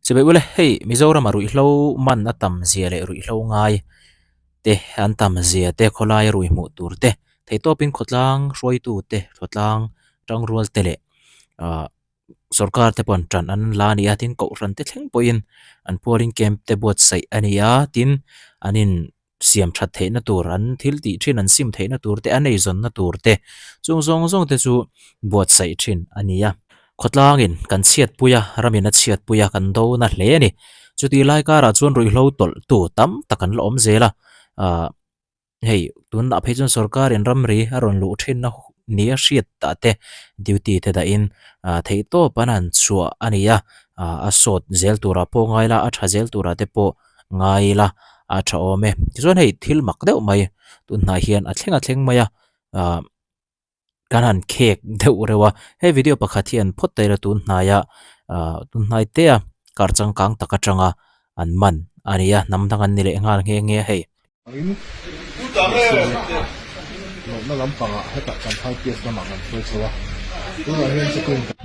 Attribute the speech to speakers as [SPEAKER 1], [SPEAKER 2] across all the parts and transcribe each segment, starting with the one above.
[SPEAKER 1] Chibai ule, hei Mizorama ruihhlo man a tam zia leh ruihhlo ngai te an tam zia te khawlaia rui hmuh tur te theihtawpin khawtlang hruaitu te khawtlang tangrual te leh ah sorkar te pawh an tan an la a ni a tin kohhran te thleng pawhin an pualin camp te buatsaih a ni a tin an in siam that theihna tur an thil tih thin an sim theihna tur te an eizawnna tur te chung zawng zawng te chu buatsaih thin a ni a. Khawtlangin kan chhiatpui a, ramin a chhiatpui a, kan do na hle a ni. Chutih lai karah chuan ruihhlo tawlh tu tam tak an la awm zel a, ah hei tunah phei chuan sorkarin ramri a rawn luh thinna ni a hriat tah te duty te dahin ah theihtawp an han chhuah a ni a, ah a sawt zel turah pawh ngai la a tha zel turah te pawh ngai ila a tha awm e tichuan hei thil mak deuh mai tunhnai hian a thleng a thleng mai a ah kan han khek deuh reuh a he video pakhat hi an phawt daih a tun hnaia ah tun hnai te a kar changkang tak atanga an man a ni a hnam dang an ni leh nghal nghe nghe a hei.
[SPEAKER 2] Lawmna lampangah hetah Champhai PS lamah kan hruai chho a, tunah hian checking kan.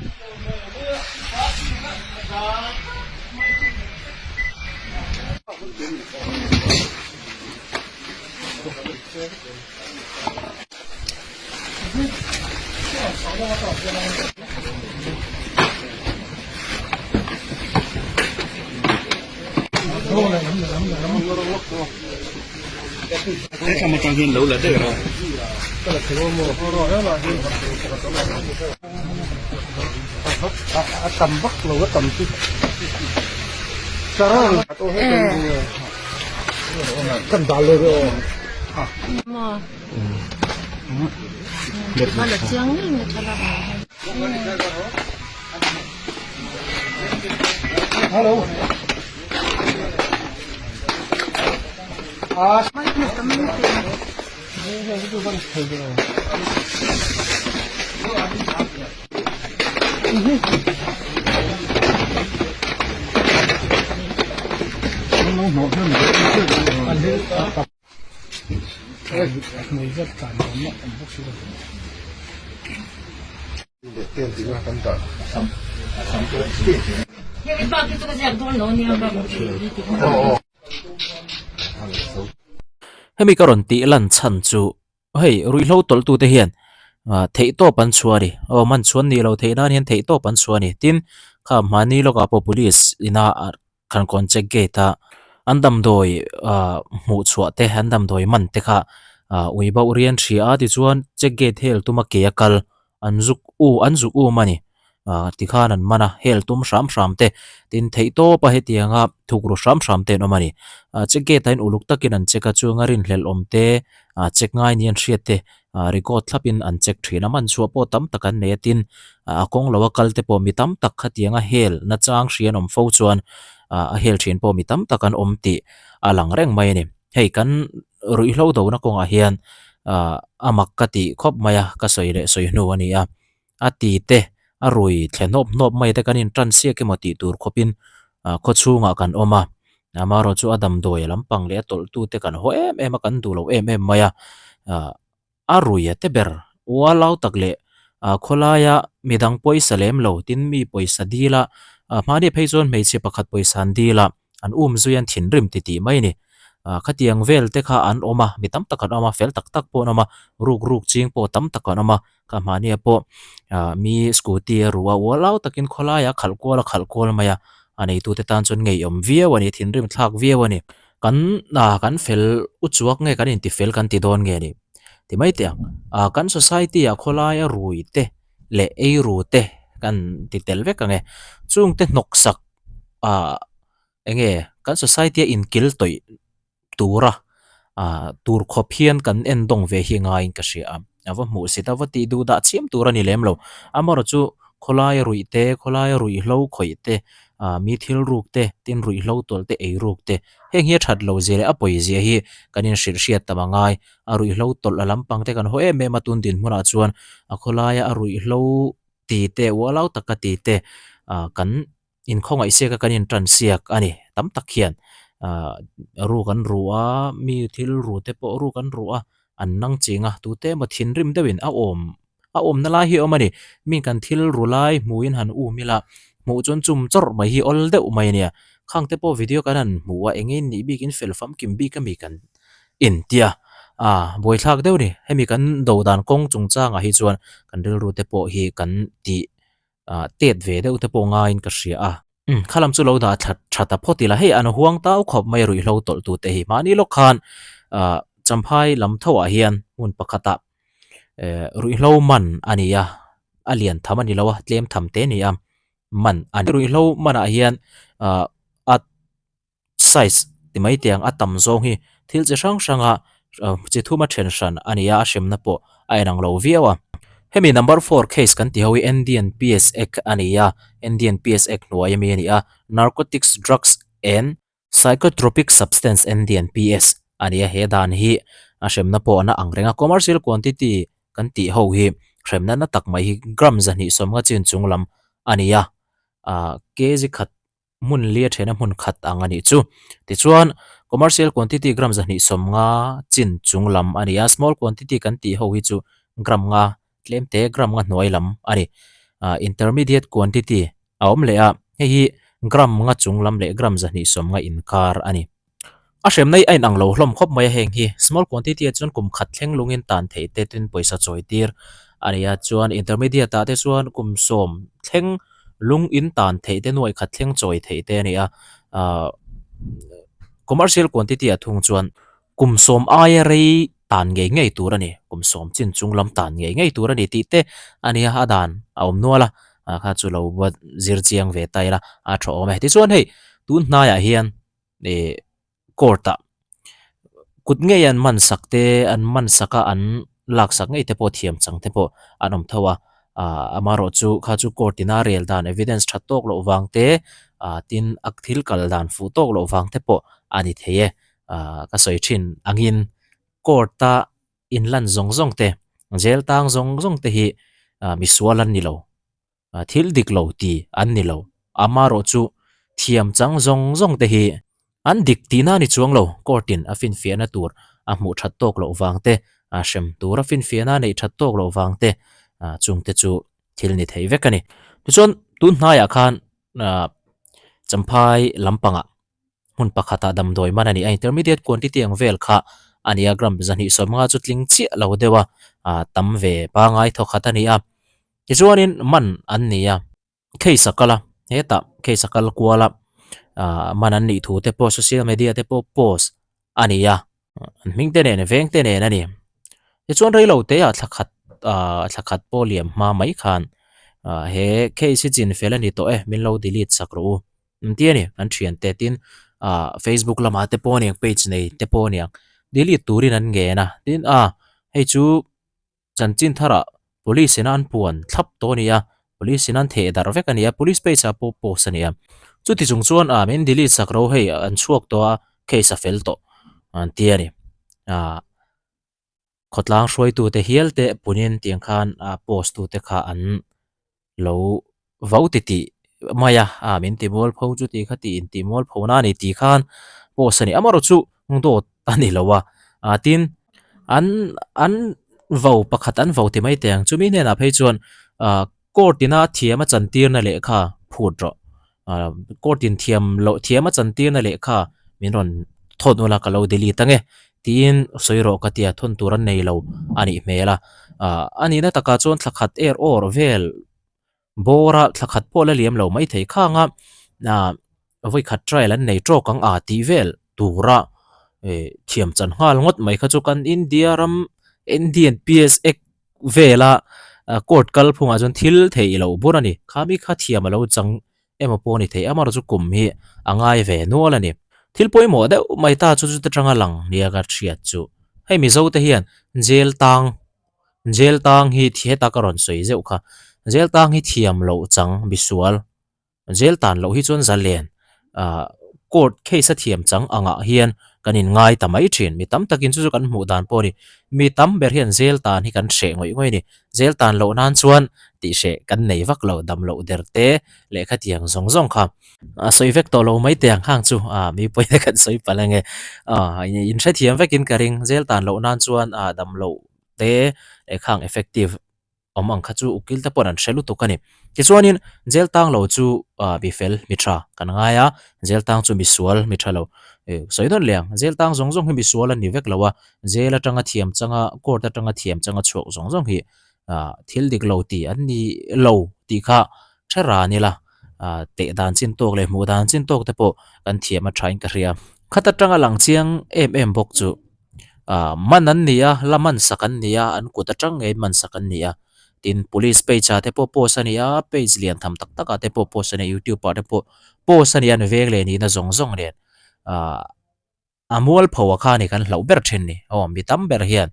[SPEAKER 1] Hemi ka rawn tih lan chhan chu hei ruihhlo tawlh tute hian ah theihtawp an chhuah a ni aw man chhuan nih loh theih nan hian theihtawp an chhuah a ni tin kha mahni lawkah pawh police ina Khankawn check gate a an damdawi ah hmuh chhuah te an damdawi man te kha ah ui bauh rian hria a tichuan check gate hel tuma ke a kal an zuk u an zuk um a ni ah tikhan an man a hel tum hram hram te tin theih tawp a hetianga thukru hram hram te an awm a ni ah check gate ah hian uluk takin an check a chunga rinhlelh awm te ah check ngai ni an hriat te ah record thlap in an check thin a man chhuah pawh tam tak an nei a tin ah a kawng lo a kal te pawh mi tam tak khatiang a hel na chang hri an awm fo chuan ah a hel thin pawh mi tam tak an awm tih a lang reng mai a ni hei kan ruihhlo do na kawngah hian ah a mak ka tih khawp mai a ka sawi leh sawi hnu a ni a a ti te a rui thle hnawp hnawp mai te kan in tan siak emaw tih tur khawp in ah khaw chhungah kan awm a amaherawh chu a damdawi lampang leh a tawlh tu te kan haw em em a kan duh lo em em mai a ah a rui a te ber ualau tak leh ah khawlaia midang pawisa lem lo tin mi pawisa dil a ah hmani phei chuan hmeichhe pakhat pawisa an dil a an um zui an thinrim ti tih mai a ni ah khatiang vel te kha an awm a mi tam tak an awm a fel tak tak pawh an awm a ruk ruk ching pawh tam tak an awm a. Ka mahnia pawh ah mi scooty a ruh a ualau takin khawlaia a khalh kual a khalh kual mai a, a neitute tan chuan ngeiawm viau a ni, thinrim thlak viau a ni. Kan ah kan fel u chuak nge kan inti fel kan ti dawn nge ni ti mai teh ang. Ah kan society ah khawlaia rui te leh ei ru te kan ti tel vek ang e, chungte hnawksak ah eng nge kan society a inkil tawih tura ah tur khawp hian kan en dawng ve hi ngaiin ka hria a a va hmuh sit a va tih duh dah chiam tur a ni lem lo amaherawh chu khawlaia ruih te khawlaia ruihhlo khawih te ah mi thil ruk te tin ruihhlo tawlh te ei ruk te heng hi a that lo zia leh a pawi zia hi kan inhrilh hriat tam a ngai a ruihhlo tawlh a lampang te kan haw em em a tun dinhmunah chuan a khawlaia a ruihhlo ti te ualau taka ti te ah kan. Inkhawngaih siak a kan intan siak a ni tam tak hian ah ruk an ru a mi thil ru te pawh ruk an ru a an nang ching a tute emaw thinrim deuhin a awm a awmna lai hi a awm a ni mi kan thil ru lai hmuhin han um ila. Hmuh chuan chum chawrh mai hi awl deuh mai a nia. Khang te pawh video kan han hmu a, eng in nih bik in fel famkim bik ami kan intia. Ah, buaithlak deuh a ni. Hemi kan do dan kawng chungchangah hi chuan kan rilru te pawh hi kan tih ah tet ve deuh te pawh ngaiin ka hria a. Umm, kha lam chu lo dah thla tha ta phawt ila, hei an huang tau khawp mai ruihhlo tawlh tute hi. Mahni lawk khan ah Champhai lam tho ah hian hmun pakhatah eh ruihhlo man a ni a, a lian tham a ni lo a, tlem tham te a ni a, man a ni. Ruihhlo manah hian ah a size ti mai teh ang a tam zawng hi thil chi hrang hranga chi thuma then hran a ni a, a hremna pawh a inang lo viau a. Hemi number four case kan tih ho hi NDNPS Act a ni a, NDNPS Act hnuai ami a ni a, Narcotics Drugs and Psychotropic Substance NDNPS a ni a, he dan hi a hremna pawh a na ang reng a, commercial quantity kan tih ho hi hremna na tak mai hi gram 250 chin chung lam a ni a, ah kg khat hmun li a thena hmun khat ang a nih chu. Tichuan, commercial quantity gram 250 chin chung lam a ni a, small quantity kan tih ho hi chu gram nga tlem te gram nga hnuai lam a ni. Ah intermediate quantity a awm leh a, hei hi gram nga chung lam leh gram 250 inkar a ni. A hremna hi a inang lo hlawm khawp mai a heng hi small quantity ah chuan kum khat thleng lungin tan theih te tin pawisa chawi tir a ni a chuan intermediate ah te chuan kum sawm thleng lung in tan theih te nuai khat thleng chawi theih te a ni a ahh commercial quantity ah thung chuan kum sawm aia rei tan ngei ngei tur a ni kum sawm chin chung lam tan ngei ngei tur a ni tih te a ni a a dan a awm nual a ah kha chu lo va zir chiang ve ta ila a tha awm e tichuan hei tun hnaiah hian. Ih court ah kut ngei an man sak te an man sak a an lak sak ngei te pawh thiam chang te pawh an awm tho a ah amaherawh chu kha chu court ina rel dan evidence that tawk loh vang te ah tin a thil kal dan fuh tawk loh vang te pawh a ni thei e ah ka sawi thin angin court a inlan zawng zawng te jail tang zawng zawng te hi ah misual an ni lo. Thil dik lo ti an ni lo. Amaherawh chu thiam chang zawng zawng te hi an dik tihna a ni chuang lo. Court in a finfiahna tur a hmuh that tawk loh vang te, a hrem tur a finfiahna a neih that tawk loh vang te chung te chu thil ni thei vek a ni. Tichuan tun hnaiah khan Champhai lampangah hmun pakhatah damdawi man a ni a, intermediate quantity ang vel kha a ni a, gram 250 chu tling chiah lo deuh a, tam ve pangai thawkhat a ni a. Tichuanin man an ni a, case a kal a, hetah case a kal kual a, ah man an nih thu te pawh social media te pawh post a ni a, an hming te nen veng te nen a ni. Tichuan rei lo te ah thla khat ah thla khat pawh liam hma mai khan ah he case hi chin fel a ni tawh e min lo delete sak rawh u an ti a ni, an thian te tin ah facebook lamah te pawh a niang page nei te pawh a niang delete turin an ngen a, tin ah hei chu. Chanchin tharah Police ina an puan thlap tawh a ni a, Police in an theh darh vek a ni a, Police page ah pawh post a ni a. Chuti chung chuan ah min delete sak ro hei an chhuak tawh a, case a fel tawh an ti a ni. Ah khawtlang hruaitute hial te punin tiang khan ah post tute kha an lo vau ti tih mai a, ah min ti mualpho chu tih kha tih intih mualpho na a ni tih khan post a ni. Amaherawh chu dawt a ni lo a, ah tin an an vo pakhat an vo ti mai teh ang chumi hnenah phei chuan ah court ina thiam a chantirna lehkha phut rawh ah court in thiam loh thiam a chantirna lehkha min rawn thawn ula ka lo delete ang e tiin sawi rawh ka tia thawn tur an nei lo a nih hmel a ah a nihna takah chuan thla khat er awr vel bawr a thla khat pawh la liam lo mai thei khang a ah vawi khat trial an nei tawk ang a tih vel tura eh thiam chan nghal ngawt mai kha chu kan India ram Indian P_S Act vela court kal phungah chuan thil theih loh bur a ni khami kha thiam a lo chang emaw pawh a ni thei amaherawh chu kum hi a ngai ve nual a ni. Thil pawimawh deuh mai ta chu chuta tanga lang nia ka hriat chu hei Mizo te hian jail tang jail tang hi heta ka rawn sawi zeuh kha jail tang hi thiam loh chang misual jail tan loh hi chuan zalen ah court case a thiam chang angah hian kan in ngai ta mai thin mi tam takin chu chu kan hmuh dan pawh a ni mi tam ber hian jail tan hi kan hreh ngawih ngawih a ni jail tan loh nan chuan tih hreh kan nei vak lo dam loh der te lehkha tiang zawng zawng kha a sawi vek tawh lo mai teh ang khang chu ah mi pawhin kan sawi palh ange ah in hrethiam vekin ka ring jail tan loh nan chuan ah dam loh te lehkha ang effective. Awm ang kha chu ukil te pawh an hre lutuk a ni. Tichuanin jail tang lo chu mi fel, mi tha kan ngai a, jail tang chu mi sual, mi tha lo. Sawi dawn leh ang, jail tang zawng zawng hi mi sual an ni vek lo a, jail atanga thiam changa, court atanga thiam changa chhuak zawng zawng hi thil dik lo tih an ni lo tih kha hre ran ila, teh dan chin tawk leh hmuh dan chin tawk te pawh kan thiam a thain ka hria. Khat atanga lang chiang em em bawk chu. Ah man an ni a, la man sak an ni a, an kut atang ngei man sak an ni a. Tin, police page ah te pawh post a ni a, page lian tham tak tak ah te pawh post a ni a, youtube ah te pawh post a ni a, an veng leh nihna zawng zawng nen. Ah a mualpho a kha a ni kan hlauh ber thin ni. Aw mi tam ber hian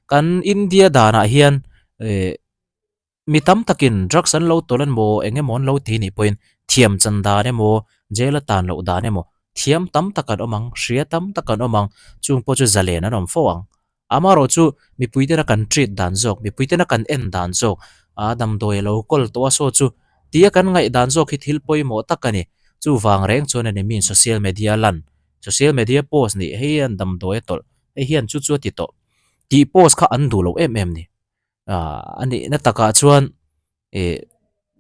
[SPEAKER 1] kan India danah hian eh Mi tam takin drugs an lo tawlh emaw eng emaw an lo ti nih pawhin thiam chan dan emaw, jail a tan loh dan emaw thiam tam tak an awm ang, hria tam tak an awm ang, chung pawh chu zalen an awm fo ang. Amaherawh chu mipui tena kan treat dan zawk, mipui tena kan en dan zawk, a damdawi a lo kawl tawh a saw chu tia kan ngaih dan zawk hi thil pawimawh tak a ni. Chuvang reng chuan a ni miin social media lan, social media post nih hei hian damdawi a tawlh, hei hian chu chu a ti tawh tih post kha an duh lo em em ni. Ah a nihna takah chuan ih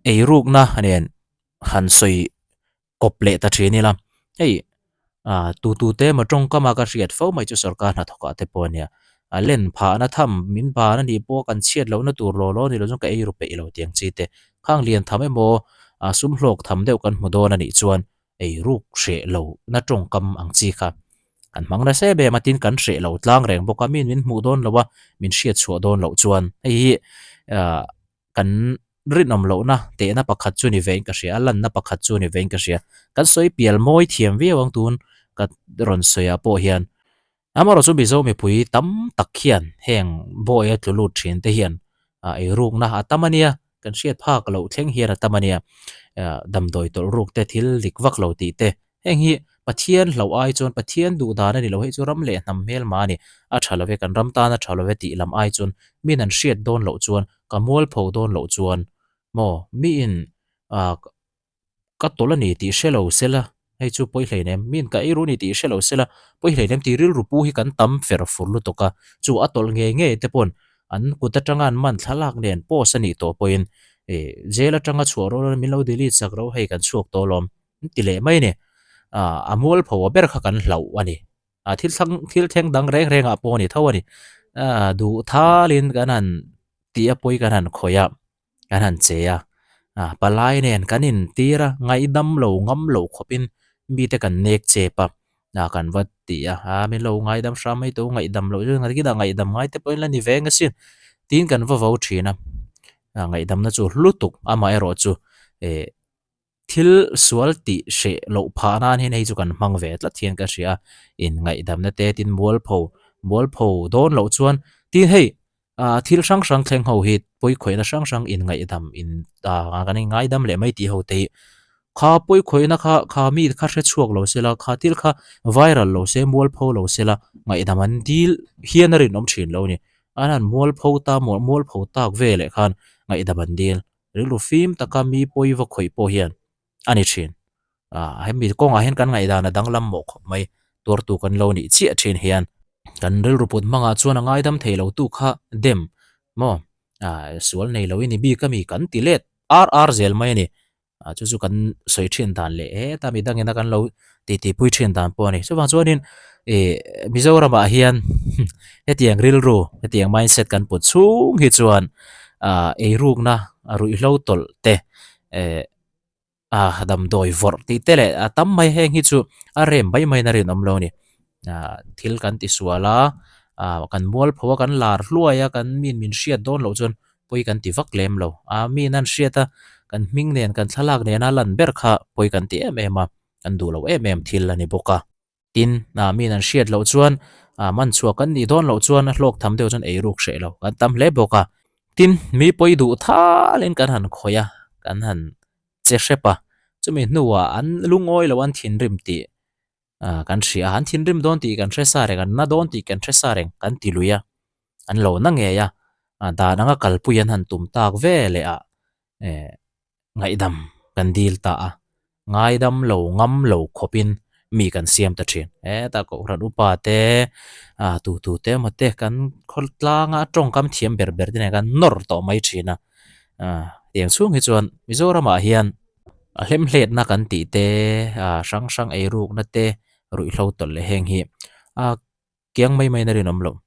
[SPEAKER 1] eirukna nen han sawi kawp leh ta thin ila hei ah tu tu te emaw tawngkam a ka hriat fo mai chu sorkar hnathawk ah te pawh a nia a len phahna tham min ban a nih pawh kan chhiat lohna tur law law a ni lo chuan ka eiru peih lo tih ang chi te khang lian tham emaw ah sum hlawk tham deuh kan hmu dawn a nih chuan eiruk hreh lo na tawngkam ang chi kha kan hmang nasa em em a tin kan hreh lo tlang reng bawk a mi min hmuh dawn lo a min hriat chhuah dawn loh chuan hei hi ah kan rinawm lohna tehna pakhat chu ni vein ka hria a lanna pakhat chu ni vein ka hria kan sawi pial mawi thiam viau ang tun ka rawn sawi ah pawh hian Amaherawh chu Mizo mipui tam tak hian heng bawi a tlu lut thin te hian eirukna a tam a nia, kan hriat phak loh thleng hian a tam a nia, damdawi tawlh ruk te thil dik vak lo tih te, heng hi Pathian hlauh ai chuan Pathian duh dan a ni lo, hei chu ram leh hnam hmelma a ni, a tha lo ve, kan ram tan a tha lo ve tih lam ai chuan min an hriat dawn loh chuan, ka mualpho dawn loh chuan maw miin Ka tawlh a ni tih hre lo sela, hei chu pawi hleinem, min ka eiru a ni tih hre lo sela, pawi hleinem tih rilru pu hi kan tam fer fur lutuk a, chu a tawlh ngei ngei te paw'n an kut atanga an man thlalak nen post a nih tawh pawhin ih jail atanga chhuah rual min lo delete sak ro hei kan chhuak tawh alawm an ti leh mai a ni. Ah a mualpho a ber kha kan hlauh a ni. Ah thil thlang thil thleng dang reng rengah pawh a ni tho a ni. Ah duh thalin kan han tih a pawi kan han khawih a. Kan han che a, ah palai nen kan intir a, ngaihdam lo ngam lo khawpin mite kan nek chep a, ah kan va ti a, ah min lo ngaidam hram mai tawh u, ngaihdam loh chu engati dah ngaihdam ngai te pawhin la ni ve eng asin tiin kan va vo thin a, ah ngaihdamna chu hlutuk amaherawh chu eh. Thil sual tih hreh loh phah nan hian hei chu kan hmang ve tlat hian ka hria a, in ngaihdamna te tin mualpho mualpho dawn loh chuan tin hei ah thil hrang hrang thleng ho hi pawikhawihna hrang hrang in ngaihdam in ah kan in ngaidam leh mai tih ho te hi kha pawikhawihna kha kha mi kha hre chhuak lo sela kha thil kha viral lo se mualpho lo sela ngaihdam an dil hian a rinawm thin lo a ni an han mualpho ta mualpho tak veleh khan ngaihdam an dil. Rilru fim taka mi pawi va khawih pawh hian a ni thin. Ah hemi kawngah hian kan ngaihdan a danglam mawh khawp mai. Tuartu kan lo nih chiah thin hian kan rilru put hmangah chuan a ngaidam thei lo tu kha dem maw ah sual nei lo i ni bik ami kan ti let ar ar zel mai a ni. Ah chu chu kan sawi thin dan leh heta mi dangin a kan lo titipui thin dan pawh a ni. Chuvang chuanin ih Mizoramah hian hetiang rilru hetiang mindset kan put chhung hi chuan ah eirukna ruihhlo tawlh te eh ah damdawi vawrh tih te leh a tam mai heng hi chu a rem mai mai na rinawm lo a ni. Ah thil kan ti sual a ah kan mualpho a kan lar hluai a kan min min hriat dawn loh chuan pawi kan ti vak lem lo. Ah mi in an hriat a kan hming nen kan thlalak nena lan ber kha pawi kan ti em em a. Kan duh loh em em thil a ni bawk a. Tin, ah miin an hriat loh chuan ah man chhuah kan nih dawn loh chuan a hlawk tham deuh chuan eiruk hreh lo kan tam hle bawk a. Tin, mi pawi duh thalin kan han khawih a, kan han che hrep a. Chumi hnuah an lungawi lo an thinrim tih ah kan hria a, an thinrim dawn tih kan hre sa reng, an na dawn tih kan hre sa reng kan ti lui a. An lo na ngei a, dan anga kalpui an han tum tak ve leh ah eh. Ngaihdam kan dil ta a, ngaidam lo ngam lo khawpin mi kan siam ta thin. Hetah kohhran upa te ah tu tu te emaw te kan khawtlanga tawngkam thiam ber ber te nen khan nawr tawh mai thin a. Ah tiang chhung hi chuan Mizoramah hian a hlemhletna kan tih te ah hrang hrang eirukna te ruihhlo tawlh leh heng hi ah kiang mai mai in a rinawm loh.